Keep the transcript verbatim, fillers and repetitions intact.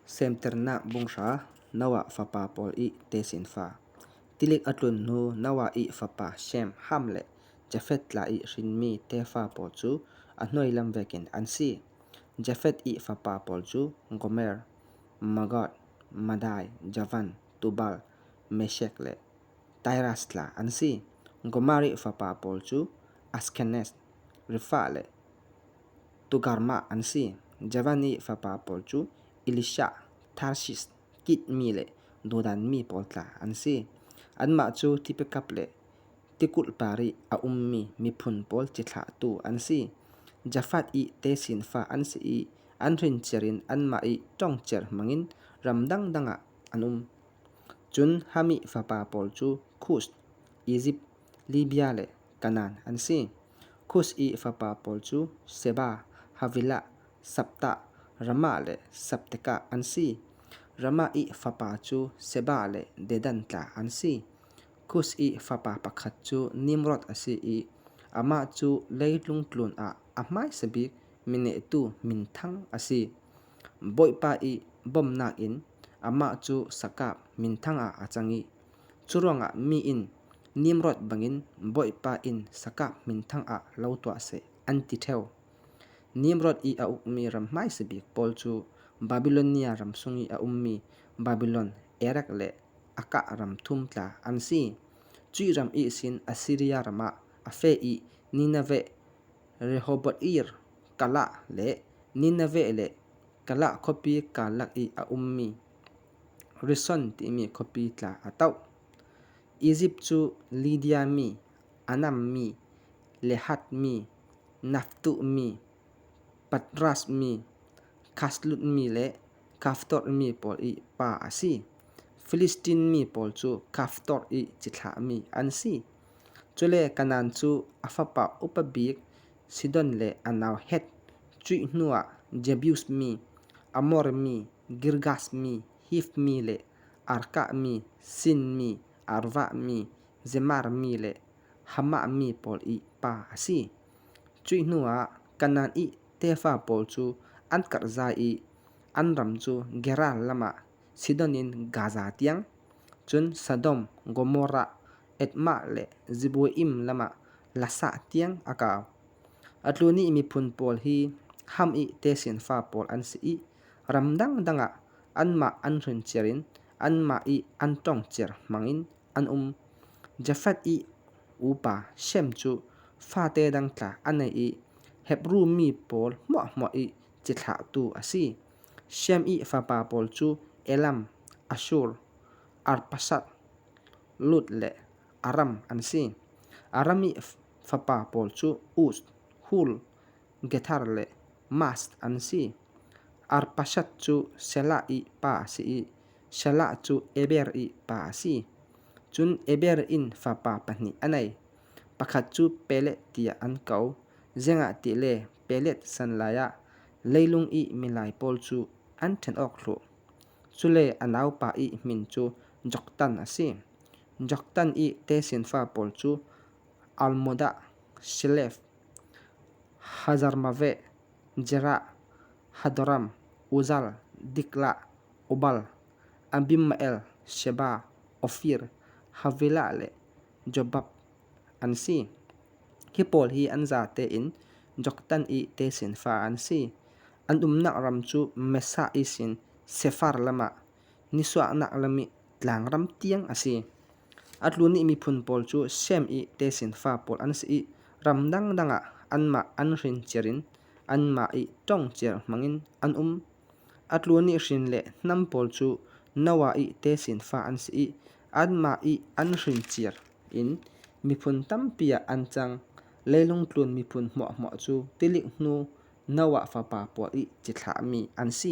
Semtirna bung hra. Noah fapa pawl i tesinfa. Tilik a tlun hnu Noah i fapa Shem, Ham le Jafet tla i hrin mi tefa pawl chu a hnuai lam vekin an si. Jafet i fapa pawl chu Gomer, Magog, Madai, Javan, Tubal, Meshek le Tiras tla an si. Gomer i fapa pawl chu Ashkenaz, Riphath le Togarmah an si. Javan i fapa pawl chu Elisha, Tarshish, Kit mi le Dedan mi pawl tla an si. Anmah chu tipikap le tikulpar i a um mi miphun pawl chithlahtu an si. Jafet i tesinfa an si i, an hrin chiarin anmah i tawng chiar hmangin ram dang dangah an um. Chun Ham i fapa pawl chu Kush, Egypt, Libya le Canaan an si. Kush i fapa pawl chu Seba, Havilah, Sabtah, Raamah le Sabteka an si. Raamah i fapa chu Sheba le Dedan tla an si. Kush i fapa pakhat chu Nimrod a si i, amah chu leilung tlun ah a hmaisa bik mi nehtu minthang a si. Bawipa i bawmnakin amah chu sakap minthang ah a chang i, churuangah mi in Nimrod bangin Bawipa in sakap minthang ah lo tuah seh an ti theu. Nimrod i a uk mi ram hmaisa bik pawl chu Babylonia ram sung i a um mi Babylon, Erek le Akkad ram thum tla an si. Chui ram i sin Assyria ram ah a fe i Nineveh, Rehoboth-Ir, Kalah le Nineveh le Kalah khawpi kal lak i a um mi Rishon ti mi khawpi tla a tauh. Egypt chu Lydia mi, Anam mi, Lehat mi, Naphtuh mi, Pathros mi, Kasluh mi le Kaftor mi pawl i pa a si. Philistine mi pawl chu Kaftor i chithlah mi an si. Chule Canaan chu a fapa upa bik Sidon le a nau Heth, chui hnuah Jebus mi, Amor mi, Girgas mi, Hiv mi le Arkad mi, Sin mi, Arvad mi, Zemar mi le Hamath mi pawl i pa a si. Chui hnuah Canaan i tefa pawl chu an karhzai i, an ram chu Gerar lamah Sidon in Gaza tiang, chun Sodom, Gomorrah, Admah le Zeboiim lamah Lasha tiang a kau. A tlun i miphun pawl hi Ham i tesinfa pawl an si i, ram dang dangah anmah an hrin chiarin anmah i an tawng chiar hmangin an um. Jafet i upa Shem chu fate dang tla a nei i, Hebru mi pawl hmuahhmuah i chithlahtu a si. Shem i fapa pawl chu Elam, Ashur, Arpakshad, Lud le Aram an si. Aram i fapa pawl chu Uz, Hul, Gether le Mas an si. Arpakshad chu Shelah i pa a si i, Shelah chu Eber i pa a si. Chun Eber in fapa pahni a nei. Pakhat chu Peleg tia an ko, ziangah tile Peleg san lai ah leilung i milai pawl chu an then awk thluh. Chule a naupa i hmin chu Joktan a si. Joktan i tesinfa pawl chu Almodad, Shelef, Hazarmaveth, Jerah, Hadoram, Uzal, Diklah, Obal, Abimael, Sheba, Ophir, Havilah le Jobab an si. Hi pawl hi an zate in Joktan i tesinfa an si. An umna ram chu Mesha i sin Sephar lamah nisuahna lam i tlangram tiang a si. A tlun i miphun pawl chu Shem i tesinfa pawl an si i, ram dang dangah anmah an hrin chiarin anmah i tawng chiar hmangin an um. A tlun i hrin le hnam pawl chu Noah i tesinfa an si i, anmah i an hrin chiar in miphun tampi ah an chang. Leilung tlun miphun hmuahhmuah chu tilik hnu Noah fapa pawl i chithlah mi an si.